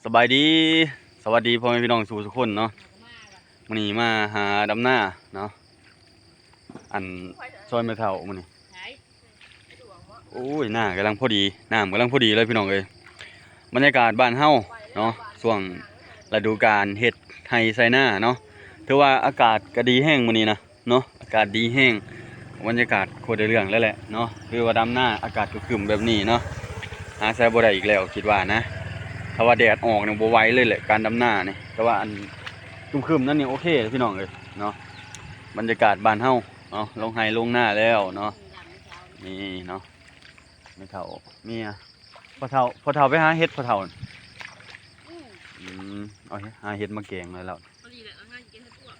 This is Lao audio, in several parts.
ສະບາຍດີ ສະຫວັດດີພໍ່ແມ່ພີ່ນ້ອງສູ່ທຸກຄົນເນາະ. ມື້ນີ້ມາຫາດຳນາເນາະ ອັນ ຊ່ອຍແມ່ເຖົ້າມື້ນີ້. ໂອ້ຍ ໜ້າກຳລັງພໍດີ ນ້ຳກຳລັງພໍດີເລີຍພີ່ນ້ອງເອີຍ. ບັນຍາກາດບ້ານເຮົາເນາະ ຊ່ວງລະດູການເຮັດໄຮ່ໄຖນາເນາະ ຖືວ່າອາກາດກະດີແຮງມື້ນີ້ນະ. ເນາະ ອາກາດດີແຮງ ບັນຍາກາດໂຄດໄດ້ເລື່ອງເລີຍແຫຼະເນາະ. ຄືວ່າດຳນາອາກາດຄຶມໆແບບນີ້ເນາະ ຫາໃສບໍ່ໄດ້ອີກແລ້ວຄິດວ່ານະ. ຖ້າວ່າແດດອອກນີ້ບໍ່ໄຫວເລີຍແຫຼະການດຳນານີ້ ແຕ່ວ່າອັນຄຶມໆນັ້ນນີ້ໂອເຄພີ່ນ້ອງເອີຍເນາະ. ບັນຍາກາດບ້ານເຮົາເນາະ ລົງໄຮ່ລົງນາແລ້ວເນາະ. ນີ້ເນາະ ແມ່ເຖົ້າເມຍ ພໍ່ເຖົ້າ ພໍ່ເຖົ້າໄປຫາເຫັດ ພໍ່ເຖົ້າ ອືມ ອືມ ເອົາຫາເຫັດມາແກງແລ້ວ. ພໍດີແຫຼະ ເອົາຫາກິນເຫັດປວກ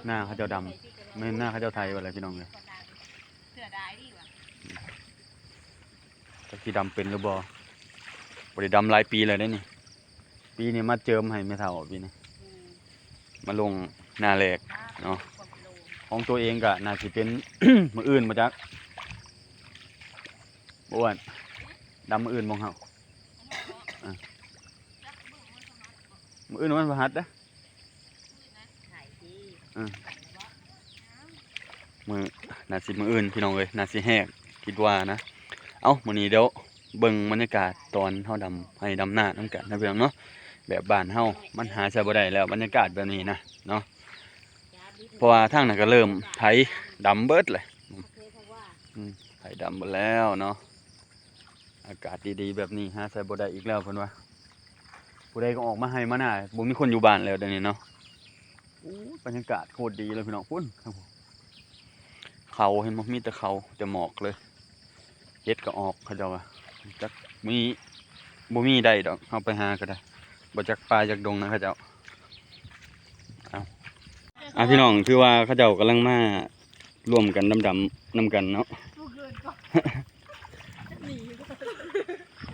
ນາເຂົາເຈົ້າດຳ ແມ່ນນາເຂົາເຈົ້າໄຖໄວ້ແລ້ວພີ່ນ້ອງເອີຍ. ເສືອດາຍດີວ່າ ຈັກຊິດຳເປັນຫຼືບໍ່ ບໍ່ໄດ້ດຳຫຼາຍປີແລ້ວເດ້ນີ້. ປີນີ້ມາເຈີມໃຫ້ແມ່ເຖົ້າປີນີ້ ອືມ ມາລົງນາແລກເນາະ. ຂອງຕົວເອງກະໜ້າຊິເປັນມື້ອື່ນບໍ່ຈັກ ບໍ່ອ້ວນ ດຳມື້ອື່ນບໍ່ເຮົາ ອ່າ ມື້ອື່ນວັນພະຫັດເດ້. ອືມ ມື້ ໜ້າຊິມື້ອື່ນພີ່ນ້ອງເອີຍ ໜ້າຊິແຮງຄິດວ່ານະ. ເອົ້າ ມື້ນີ້ດຽວເບິ່ງບັນຍາກາດຕອນເຮົາດຳໄຮ່ດຳນານຳກັນນະພີ່ນ້ອງເນາະ. ແບບບ້ານເຮົາມັນຫາໃສບໍ່ໄດ້ແລ້ວ ບັນຍາກາດແບບນີ້ນະເນາະ ເພາະວ່າທາງນັ້ນກະເລີ່ມໄຖດຳເບິດແຫຼະ. ອືມ ໄຖດຳເບິດແລ້ວເນາະ. ອາກາດດີໆແບບນີ້ຫາໃສບໍ່ໄດ້ອີກແລ້ວເພິ່ນວ່າ. ຜູ້ໃດກະອອກມາໄຮ່ມານາ ບໍ່ມີຄົນຢູ່ບ້ານແລ້ວດຽວນີ້ເນາະ. ໂອ້ຍ ບັນຍາກາດໂຄດດີເລີຍພີ່ນ້ອງ. ພຸ້ນ ເຂົາເຫັນບໍ່ ມີແຕ່ເຂົາ ແຕ່ໝອກເລີຍ. ເຫັດກະອອກ ເຂົາເຈົ້າວ່າ ຈັກມີ ບໍ່ມີໄດ້ດອກ ເຮົາໄປຫາກະໄດ້ ບໍ່ຈັກປ່າຈັກດົງນະເຂົາເຈົ້າ. ເອົາ ອ່າ ພີ່ນ້ອງ ຄືວ່າເຂົາເຈົ້າກຳລັງມາ ລວມກັນດຳໆນຳກັນເນາະ.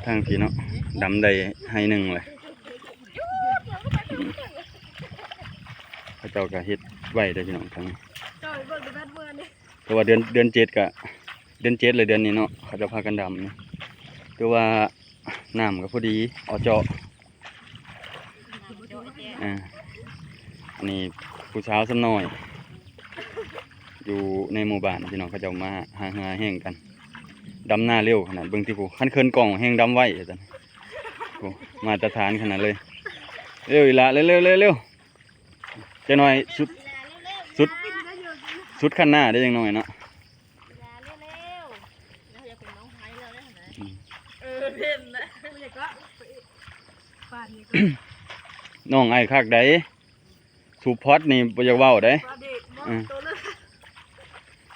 ທາງພີ້ເນາະ ດຳໄດ້ໄຮ່ໜຶ່ງແຫຼະ. ເຂົາເຈົ້າກະເຮັດໄວ້ເດີພີ່ນ້ອງທາງນີ້ ເຈົ້າໄປເບິ່ງແຕ່ແບດເມື່ອນີ້ ເພາະວ່າເດືອນ ເດືອນເຈັດກະ ເດືອນເຈັດແລະເດືອນນີ້ເນາະ ເຂົາເຈົ້າພາກັນດຳ. ຖືວ່າ ນ້ຳກະພໍດີ ເອາະເຈາະ ອ່າ ອັນນີ້ຜູ້ສາວສ່ຳນ້ອຍ ຢູ່ໃນໝູ່ບ້ານພີ່ນ້ອງ ເຂົາເຈົ້າມາຫາເຫື່ອແຮງກັນ ດຳນາເລັວຂະໜາດ. ເບິ່ງຕິ ຜູ້ ຄັນເຂີນກ້ອງແຮງດຳໄວວ່າຊັ້ນ ຜູ້ ມາດຕະຖານຂະໜາດເລີຍ. ເລັວອີ່ຫຼ້າ ເລັວໆ ເລັວໆ ຈັກໜ້ອຍສຸດ ສຸດ ສຸດຄັນນາໄດ້ຈັກໜ້ອຍເນາະ. ເອີ ເຫັນແລ້ວ ນ້ອງອ້າຍຄັກໃດ ສູບພອດນີ້ບໍ່ຢາກເວົ້າໃດ. ອືມ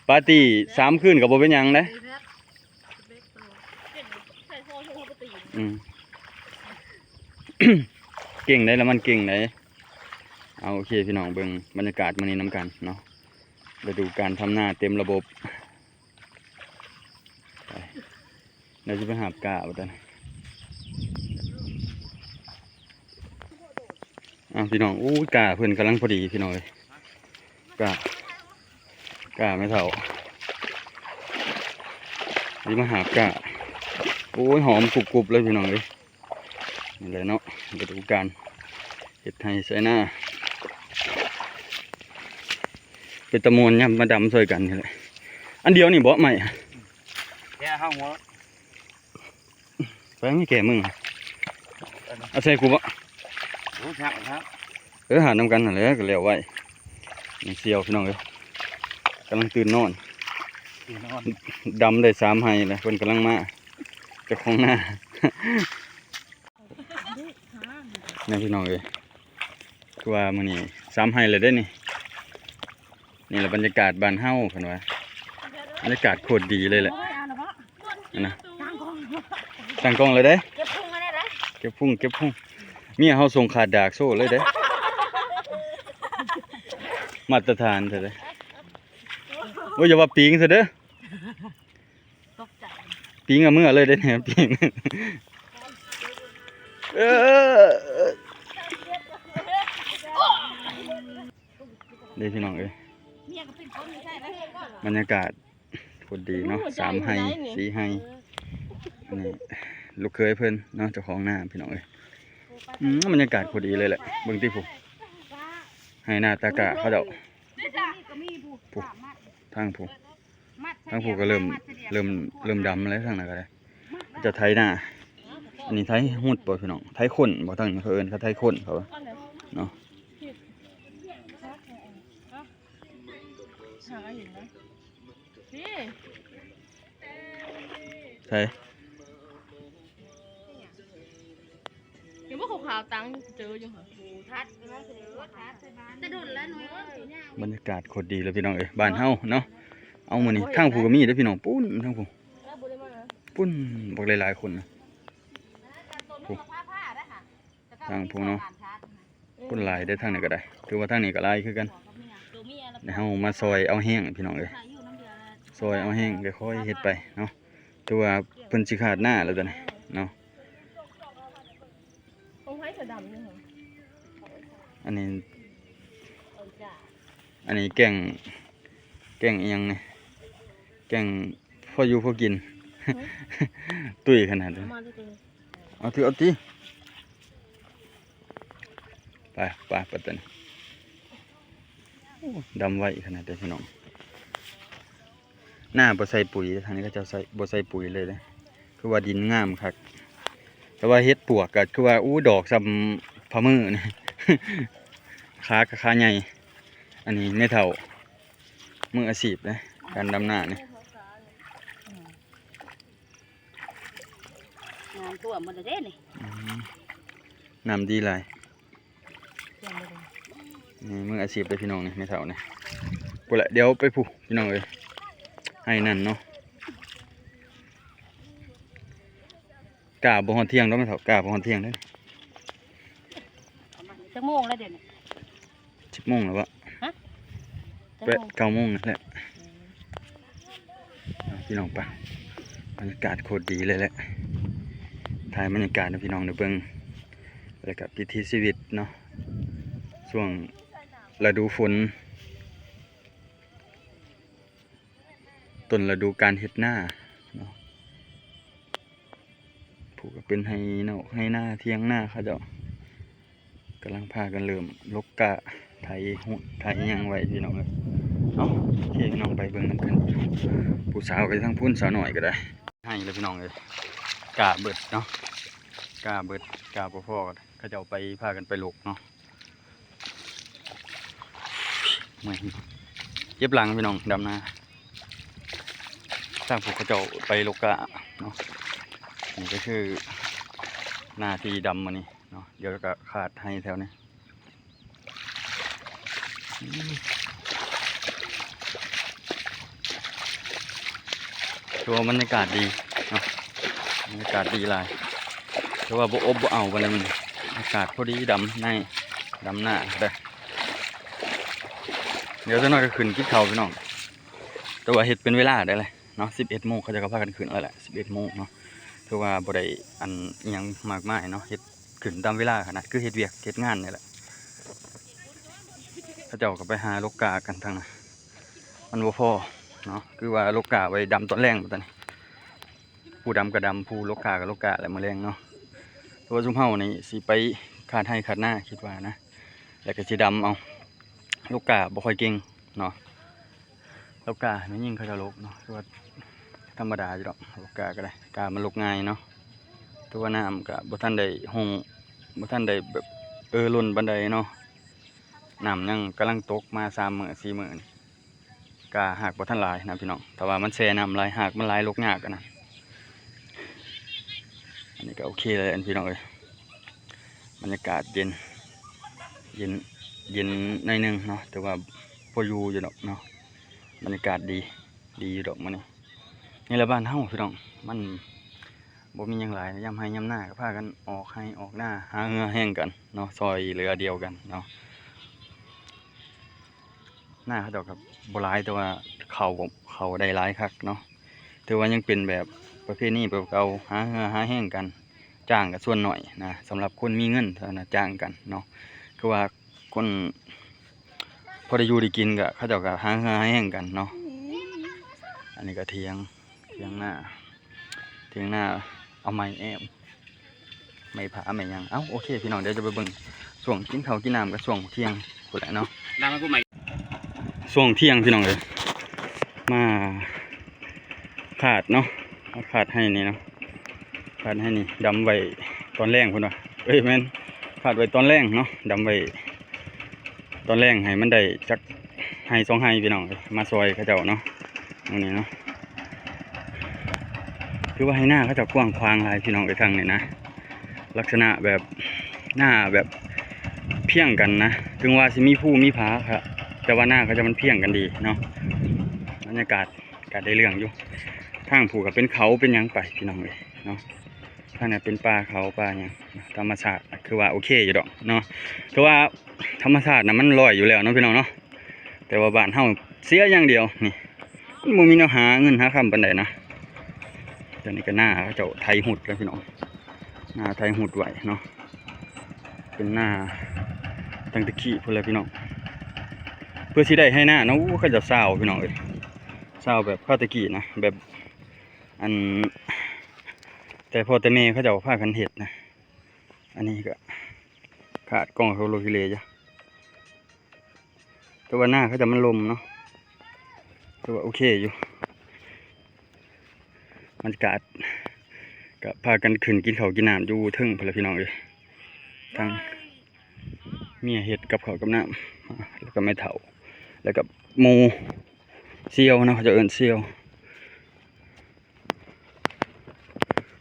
ປາຕີ້ສາມຄືນກະບໍ່ເປັນຫຍັງໃດ. ອືມ ເກັ່ງໃດ ລະມັນເກັ່ງໃດ. ເອົາ ໂອເຄພີ່ນ້ອງ ເບິ່ງບັນຍາກາດມື້ນີ້ນຳກັນເນາະ. ລະດູການທຳນາເຕັມລະບົບ. ໄປ ດຽວຊິໄປຫາບກ້າວ່າຊັ້ນ. ອ້າວ ພີ່ນ້ອງ ໂອ້ຍ ກ້າເພິ່ນກຳລັງພໍດີພີ່ນ້ອງເອີຍ. ກ້າ ກ້າແມ່ເຖົ້າ ຊິມາຫາບກ້າ. ໂອ້ຍ ຫອມກຸບໆເລີຍພີ່ນ້ອງເອີຍ. ນີ້ແຫຼະເນາະ ລະດູການເຮັດໄຮ່ໄຖນາ ເປັນຕາມ່ວນຍາມມາດຳຊ່ອຍກັນນີ້ແຫຼະ. ອັນດຽວນີ້ບໍ່ໄມ້ ແກ່ເຮົາຫົວ ໄປ ມີແກ່ມຶງ ເອົາໃສ່ກູບໍ່? ໂອ້ ຫາບ ຫາບ ເອີ ຫາບນຳກັນຫັ້ນແຫຼະ ກະແລ້ວໄວ. ແມ່ສ່ຽວພີ່ນ້ອງເອີຍ ກຳລັງຕື່ນນອນ ຕື່ນນອນ ດຳໄດ້ສາມໄຮ່ແລ້ວ ເພິ່ນກຳລັງມາ ເຈົ້າຂອງນາ. ນີ້ພີ່ນ້ອງເອີຍ ຄືວ່າມື້ນີ້ສາມໄຮ່ແລ້ວເດ້ນີ້. ນີ້ແຫຼະບັນຍາກາດບ້ານເຮົາ ເພິ່ນວ່າ ບັນຍາກາດໂຄດດີເລີຍແຫຼະ. ຫັ້ນນະ ຕັ້ງກ້ອງເລີຍເດ້ ເກັບພຸງມາແດ່ລະ ເກັບພຸງ ເກັບພຸງ. ເມຍເຮົາສົ່ງຂາດດາກໂຊເລີຍເດ້ ມາດຕະຖານແທ້ເດ້. ໂອ້ຍ ຢ່າວ່າປີງຊະເດີ ຕົກໃຈ ປີງກະເມືອເລີຍເດ້ ປີງ. ເອີ ເດ້ພີ່ນ້ອງເອີຍ ບັນຍາກາດໂຄດດີເນາະ ສາມໄຮ່ ສີ່ໄຮ່. ອັນນີ້ ລູກເຂີຍເພິ່ນເນາະ ເຈົ້າຂອງນາພີ່ນ້ອງເອີຍ. ອືມ ບັນຍາກາດໂຄດດີເລີຍແຫຼະ ເບິ່ງຕິຜູ້ ໄຮ່ນາຕາກ້າເຂົາເຈົ້າ ຜູ້ ທາງຜູ້ ທາງຜູ້ກໍເລີ່ມ ເລີ່ມ ເລີ່ມດຳແລ້ວ ທາງນັ້ນກໍໄດ້ ເຂົາເຈົ້າໄຖນາ. ອັນນີ້ໄຖຫຸດບໍ່ພີ່ນ້ອງ ໄຖຂົນບໍ່ ທາງນີ້ເຂົາເອີ້ນ ເຂົາໄຖຂົນເຂົາເນາະ. ໃສ ເຫັນບໍ່ ຂາວໆ ຕັງເຈີຢູ່ຫະ ທັດ ແຕ່ດົນແລ້ວໜ້ອຍເອີຍ. ບັນຍາກາດໂຄດດີເລີຍພີ່ນ້ອງເອີຍ ບ້ານເຮົາເນາະ. ເອົາ ມື້ນີ້ທາງຜູ້ກໍມີເດ້ພີ່ນ້ອງ ປຸ້ນທາງຜູ້ ເອີ ບໍ່ໄດ້ມາ ປຸ້ນ ບັກຫຼາຍໆ ຄົນນະ ຜູ້ ທາງຜູ້ເນາະ ຄົນຫຼາຍເດ້ ທາງນີ້ກໍໄດ້ ຖືວ່າທາງນີ້ກໍຫຼາຍຄືກັນ. ແລ້ວເຮົາມາຊ່ອຍເອົາແຮງພີ່ນ້ອງເອີຍ ຊ່ອຍເອົາແຮງ ຄ່ອຍໆເຮັດໄປເນາະ. ຖືວ່າເພິ່ນຊິຄາດນາແລ້ວຕອນນີ້ເນາະ. ຂອງໃຜສະດຳນີ້ຫະ ອັນນີ້ ອັນນີ້ແກ້ງ ແກ້ງອີ່ຫຍັງນີ້ ແກ້ງພໍຢູ່ພໍກິນ ຕຸ້ຍຂະໜາດເລີຍ. ເອົາຕິ ເອົາຕິ ໄປ ໄປ ໄປຕົວນີ້. ໂອ້ ດຳໄວຂະໜາດເດ້ພີ່ນ້ອງ. ນາບໍ່ໃສ່ປຸ໋ຍເດ້ ທາງນີ້ເຂົາເຈົ້າໃສ່ ບໍ່ໃສ່ປຸ໋ຍເລີຍເດ້ ຄືວ່າດິນງາມຄັກ. ແຕ່ວ່າເຫັດປວກກໍຄືວ່າ ອູ້ ດອກສ່ຳຝ່າມືນີ້ ຂາກໍຂາໃຫຍ່. ອັນນີ້ແມ່ເຖົ້າມືອາຊີບເດ້ ການດຳນານີ້. ອືມ ນ້ຳຖ້ວມໝົດແລ້ວເດ້ນີ້ ອືມ ນ້ຳດີຫຼາຍ. ນີ້ມືອາຊີບເດ້ພີ່ນ້ອງນີ້ ແມ່ເຖົ້ານີ້. ພຸ້ນແຫຼະ ດຽວໄປພຸ້ນພີ່ນ້ອງເອີຍ ໄຮ່ນັ້ນເນາະ. ກ້າບໍ່ຮອດທ່ຽງດອກແມ່ເຖົ້າ ກ້າບໍ່ຮອດທ່ຽງເດ້. ຈັກໂມງແລ້ວດຽວນີ້? ສິບໂມງແລ້ວວະ? ຮະ? ແປດ ເກົ້າໂມງນັ້ນແຫຼະ. ອືມ ພີ່ນ້ອງປະ ບັນຍາກາດໂຄດດີເລີຍແຫຼະ. ຖ່າຍບັນຍາກາດໃຫ້ພີ່ນ້ອງໄດ້ເບິ່ງ ແລ້ວກະວິຖີຊີວິດເນາະ ຊ່ວງລະດູຝົນ ຕົ້ນລະດູການເຮັດນາເນາະ. ຜູ້ກໍເປັນໄຮ່ນອກໄຮ່ນາ ຖຽງນາເຂົາເຈົ້າ ກຳລັງພາກັນເລີ່ມລົກກ້າ ໄຖຫຸດ ໄຖຫຍັງໄວ້ພີ່ນ້ອງເອີຍ. ເອົາ ໂອເຄ ພີ່ນ້ອງໄປເບິ່ງນຳກັນ. ຜູ້ສາວກໍຢູ່ທາງພຸ້ນ ສາວນ້ອຍກໍໄດ້. ໄຮ່ແລ້ວພີ່ນ້ອງເອີຍ ກ້າເບິດເນາະ ກ້າເບິດ ກ້າບໍ່ພໍ ເຂົາເຈົ້າໄປ ພາກັນໄປລົກເນາະ. ເມື່ອຍ ເຈັບຫຼັງພີ່ນ້ອງ ດຳນາ. ທາງພວກເຂົາເຈົ້າໄປລົກກ້າເນາະ ນີ້ກໍຄືນາທີ່ດຳມື້ນີ້ເນາະ. ດຽວກໍຄາດໄຮ່ແຖວນີ້. ອືມ ຖືວ່າບັນຍາກາດດີເນາະ ບັນຍາກາດດີຫຼາຍ. ຖືວ່າບໍ່ອົບບໍ່ເອົາປານໃດມື້ນີ້ ອາກາດພໍດີ ດຳໃນ ດຳນາເດີ. ດຽວຈັກໜ້ອຍກໍຂຶ້ນກິນເຂົ້າພີ່ນ້ອງ ແຕ່ວ່າເຮັດເປັນເວລາໄດ້ເລີຍເນາະ. ສິບເອັດໂມງເຂົາເຈົ້າກໍພາກັນຂຶ້ນແລ້ວແຫຼະ ສິບເອັດໂມງເນາະ. ຖືວ່າບໍ່ໄດ້ອັນອີ່ຫຍັງມາກມາຍເນາະ ເຮັດຂຶ້ນຕາມເວລາຂະໜາດ ຄືເຮັດວຽກເຮັດງານນີ້ແຫຼະ. ເຂົາເຈົ້າກໍໄປຫາລົກກ້າກັນທາງນັ້ນ ມັນບໍ່ພໍເນາະ ຄືວ່າລົກກ້າໄວ້ດຳຕອນແລງບັດນີ້. ຜູ້ດຳກໍດຳ ຜູ້ລົກກ້າກໍລົກກ້າແຫຼະມື້ແລງເນາະ. ແຕ່ວ່າຊຸມເຮົານີ້ຊິໄປຄາດໄຮ່ຄາດນາ ຄິດວ່ານະ ແລ້ວກໍຊິດຳເອົາ. ລົກກ້າບໍ່ຄ່ອຍເກັ່ງເນາະ ລົກກ້າແມ່ຍິງເຂົາເຈົ້າລົກເນາະ ຄືວ່າທຳມະດາຢູ່ດອກ ລົກກ້າກໍໄດ້ ກ້າມັນລົກງ່າຍເນາະ. ແຕ່ວ່ານ້ຳກໍບໍ່ທັນໄດ້ຫົ່ງ ບໍ່ທັນໄດ້ແບບ ເອີ ລົ້ນປານໃດເນາະ ນ້ຳຍັງກຳລັງຕົກມາສາມມື້ສີ່ມື້ນີ້. ກະຮາກບໍ່ທັນຫຼາຍນະພີ່ນ້ອງ ຖ້າວ່າມັນແຊ່ນ້ຳຫຼາຍ ຮາກມັນຫຼາຍ ລົກຍາກ ອັນນັ້ນ. ອັນນີ້ກໍໂອເຄແລ້ວພີ່ນ້ອງເອີຍ ບັນຍາກາດເຢັນ ເຢັນ ເຢັນໜ້ອຍໜຶ່ງເນາະ ແຕ່ວ່າພໍຢູ່ຢູ່ດອກເນາະ ບັນຍາກາດດີ ດີຢູ່ດອກມື້ນີ້. ນີ້ແຫຼະບ້ານເຮົາພີ່ນ້ອງ ມັນບໍ່ມີຫຍັງຫຼາຍ ຍາມໄຮ່ຍາມນາກໍພາກັນອອກໄຮ່ອອກນາ ຫາເຫື່ອແຮງກັນເນາະ ຊ່ອຍເຫຼືອດຽວກັນເນາະ. ນາເຂົາເຈົ້າກໍບໍ່ຫຼາຍ ແຕ່ວ່າເຂົ້າ ເຂົ້າໄດ້ຫຼາຍຄັກເນາະ ຖືວ່າຍັງເປັນແບບປະເພນີແບບເກົ່າ ຫາເຫື່ອຫາແຮງກັນ ຈ້າງກໍສ່ວນໜ້ອຍນະ ສຳລັບຄົນມີເງິນເທົ່ານັ້ນ ຈ້າງກັນເນາະ. ຄືວ່າຄົນພໍໄດ້ຢູ່ໄດ້ກິນ ກໍເຂົາເຈົ້າກໍຫາເຫື່ອຫາແຮງກັນເນາະ. ອັນນີ້ກໍຖຽງ ຖຽງນາ ຖຽງນາ ເອົາໄມ້ແອ້ມ ໄມ້ຜາໄມ້ຫຍັງ. ເອົ້າ ໂອເຄພີ່ນ້ອງ ດຽວຈະໄປເບິ່ງຊ່ວງກິນເຂົ້າກິນນ້ຳກັບຊ່ວງທ່ຽງພຸ້ນແຫຼະເນາະ. ດາມມາຜູ້ໃໝ່ ຊ່ວງທ່ຽງພີ່ນ້ອງເອີຍ ມາຄາດເນາະ ມາຄາດໄຮ່ນີ້ເນາະ ຄາດໄຮ່ນີ້ດຳໄວ້ຕອນແລງເພິ່ນວ່າ ເອີຍ ແມ່ນ ຄາດໄວ້ຕອນແລງເນາະ ດຳໄວ້ຕອນແລງໃຫ້ມັນໄດ້ຈັກໄຮ່ສອງໄຮ່ພີ່ນ້ອງເອີຍ ມາຊ່ອຍເຂົາເຈົ້າເນາະ ມື້ນີ້ເນາະ. ຄືວ່າໄຮ່ນາເຂົາເຈົ້າກວ້າງຂວາງຫຼາຍພີ່ນ້ອງເອີຍ ທາງນີ້ນະ ລັກສະນະແບບນາແບບພຽງກັນນະ ເຖິງວ່າຊິມີພູມີຜາ ແຕ່ວ່ານາເຂົາເຈົ້າມັນພຽງກັນດີເນາະ. ບັນຍາກາດກະໄດ້ເລື່ອງຢູ່ ທາງພູກະເປັນເຂົາເປັນຫຍັງໄປພີ່ນ້ອງເອີຍເນາະ. ທາງນັ້ນເປັນປ່າເຂົາປ່າຫຍັງ ທຳມະຊາດ ຄືວ່າໂອເຄຢູ່ດອກເນາະ ຄືວ່າທຳມະຊາດນະມັນລອຍຢູ່ແລ້ວເນາະພີ່ນ້ອງເນາະ. ແຕ່ວ່າບ້ານເຮົາເສຍຢ່າງດຽວນີ້ ມັນບໍ່ມີແນວຫາເງິນຫາຄຳປານໃດນະ. ຕອນນີ້ກະນາເຂົາເຈົ້າໄຖຫຸດແລ້ວພີ່ນ້ອງ ນາໄຖຫຸດໄວ້ເນາະ ເປັນນາຕັ້ງແຕ່ກີ້ພຸ້ນແຫຼະພີ່ນ້ອງ ເພື່ອຊິໄດ້ໄຮ່ນາເນາະ. ໂອ້ ເຂົາເຈົ້າຊາວພີ່ນ້ອງເອີຍ ຊາວແບບຄາວແຕ່ກີ້ນະ ແບບ ອັນ ແຕ່ພໍ່ແຕ່ແມ່ເຂົາເຈົ້າພາກັນເຮັດນະ. ອັນນີ້ກະຄາດກອງເຂົາໂລກິເລຢູ່ ແຕ່ວ່ານາເຂົາເຈົ້າມັນລົມເນາະ ແຕ່ວ່າໂອເຄຢູ່ ບັນຍາກາດກະພາກັນຂຶ້ນກິນເຂົ້າກິນນ້ຳຢູ່ເທິງພຸ້ນລະພີ່ນ້ອງເອີຍ. ທັງເມຍເຮັດກັບເຂົ້າກັບນ້ຳ ແລ້ວກະແມ່ເຖົ້າ ແລ້ວກະໝູ່ສ່ຽວເນາະ ເຂົາເຈົ້າເອີ້ນສ່ຽວ.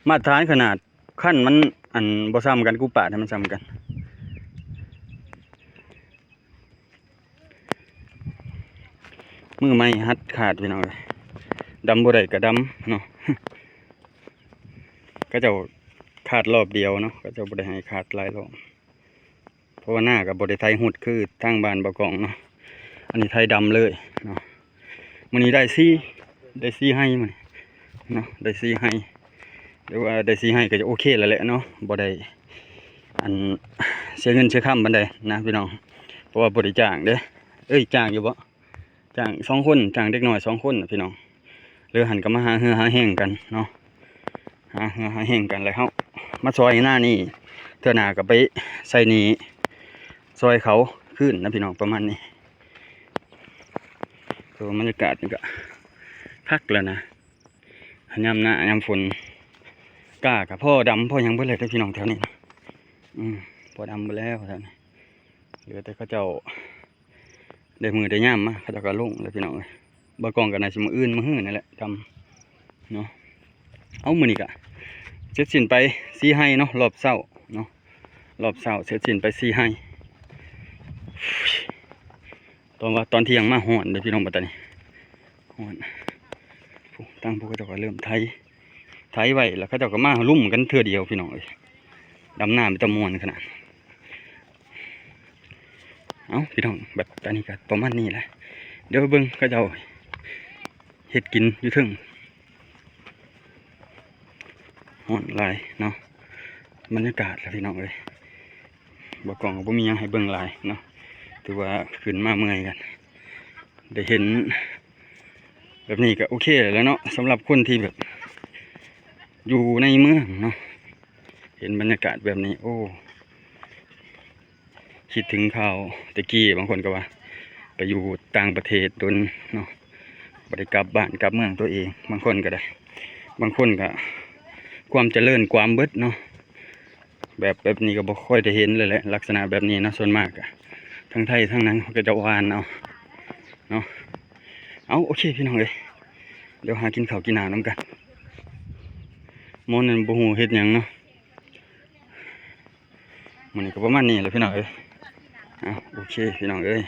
ມາດຕະຖານຂະໜາດ ຄັນມັນ ອັນ ບໍ່ຊ່ຳກັນ ກູປາດໃຫ້ມັນຊ່ຳກັນ. ມືໃໝ່ຫັດຄາດພີ່ນ້ອງເອີຍ ດຳບໍ່ໄດ້ກະດຳເນາະ. ເຂົາເຈົ້າຄາດລອບດຽວເນາະ ເຂົາເຈົ້າບໍ່ໄດ້ໃຫ້ຄາດຫຼາຍລອບ. ເພາະວ່ານາກະບໍ່ໄດ້ໄຖຫຸດຄືທາງບ້ານບ່າວກອງເນາະ ອັນນີ້ໄຖດຳເລີຍເນາະ. ມື້ນີ້ໄດ້ສີ່ ໄດ້ສີ່ໄຮ່ມື້ນີ້ເນາະ ໄດ້ສີ່ໄຮ່ ຫຼືວ່າໄດ້ສີ່ໄຮ່ກະຈະໂອເຄແລ້ວແຫຼະເນາະ ບໍ່ໄດ້ ອັນ ເສຍເງິນເສຍຄຳປານໃດນະພີ່ນ້ອງ ເພາະວ່າບໍ່ໄດ້ຈ້າງເດ້. ເອີຍ ຈ້າງຢູ່ບໍ່? ຈ້າງສອງຄົນ ຈ້າງເດັກນ້ອຍສອງຄົນນະພີ່ນ້ອງ. ເລີຍຫັ້ນກະມາຫາເຫື່ອຫາແຮງກັນເນາະ ຫາເຫື່ອຫາແຮງກັນ ແລ້ວເຮົາມາຊ່ອຍນານີ້ ເທື່ອໜ້າກະໄປໃຊ້ໜີ້ຊ່ອຍເຂົາຄືນນະພີ່ນ້ອງ ປະມານນີ້. ແຕ່ວ່າບັນຍາກາດນີ້ກະຄັກແລ້ວນະ ຍາມໜ້າຍາມຝົນ ກ້າກະພໍດຳພໍຫຍັງເບິດແລ້ວເດີພີ່ນ້ອງ ແຖວນີ້ນະ ອືມ ພໍດຳເບິດແລ້ວແຖວນີ້. ເຫຼືອແຕ່ເຂົາເຈົ້າໄດ້ມື້ໄດ້ຍາມມາ ເຂົາເຈົ້າກະລົງແລ້ວພີ່ນ້ອງເອີຍ. ບ່າວກອງກະໜ້າຊິມື້ອື່ນມື້ຮືນີ້ແຫຼະດຳເນາະ. ເອົາ ມື້ນີ້ກະເສັດສິ້ນໄປສີ່ໄຮ່ເນາະ ລອບເຊົ້າເນາະ ລອບເຊົ້າເສັດສິ້ນໄປສີ່ໄຮ່. ຕອນວ່າຕອນທ່ຽງມາຮ້ອນເດີພີ່ນ້ອງ ບັດຕານີ້ຮ້ອນ. ທາງພວກເຂົາເຈົ້າກະເລີ່ມໄຖ ໄຖໄວ້ ແລ້ວເຂົາເຈົ້າກະມາລຸມກັນເທື່ອດຽວພີ່ນ້ອງເອີຍ. ດຳນາເປັນຕາມ່ວນຂະໜາດ. ເອົ້າ ພີ່ນ້ອງ ບັດຕານີ້ກະປະມານນີ້ແຫຼະ ດຽວໄປເບິ່ງເຂົາເຈົ້າເຮັດກິນຢູ່ເທິງ. ຮ້ອນຫຼາຍເນາະ ບັນຍາກາດລະພີ່ນ້ອງເອີຍ. ບ່າວກອງກະບໍ່ມີຫຍັງໃຫ້ເບິ່ງຫຼາຍເນາະ ຖືວ່າຂຶ້ນມາເມື່ອຍກັນ ໄດ້ເຫັນແບບນີ້ກະໂອເຄແລ້ວເນາະ ສຳລັບຄົນທີ່ແບບຢູ່ໃນເມືອງເນາະ ເຫັນບັນຍາກາດແບບນີ້ ໂອ້ ຄິດເຖິງຄາວແຕ່ກີ້ ບາງຄົນກະວ່າໄປຢູ່ຕ່າງປະເທດດົນເນາະ ບໍ່ໄດ້ກັບບ້ານກັບເມືອງໂຕເອງ ບາງຄົນກະໄດ້ ບາງຄົນກະຄວາມຈະເລີນກວາມເບິດເນາະ. ແບບ ແບບນີ້ກະບໍ່ຄ່ອຍໄດ້ເຫັນເລີຍແຫຼະ ລັກສະນະແບບນີ້ເນາະ ສ່ວນມາກກະທາງໄທທາງນັ້ນເຂົາກະຈະຫວ່ານເອົາເນາະ. ເອົ້າ ໂອເຄພີ່ນ້ອງເອີຍ ດຽວຫາກິນເຂົ້າກິນນ້ຳນຳກັນ. ໝໍນັ້ນບໍ່ຮູ້ເຮັດຫຍັງເນາະ. ມື້ນີ້ກະປະມານນີ້ແຫຼະພີ່ນ້ອງເອີຍ. ເອົ້າ ໂອເຄພີ່ນ້ອງເອີຍ.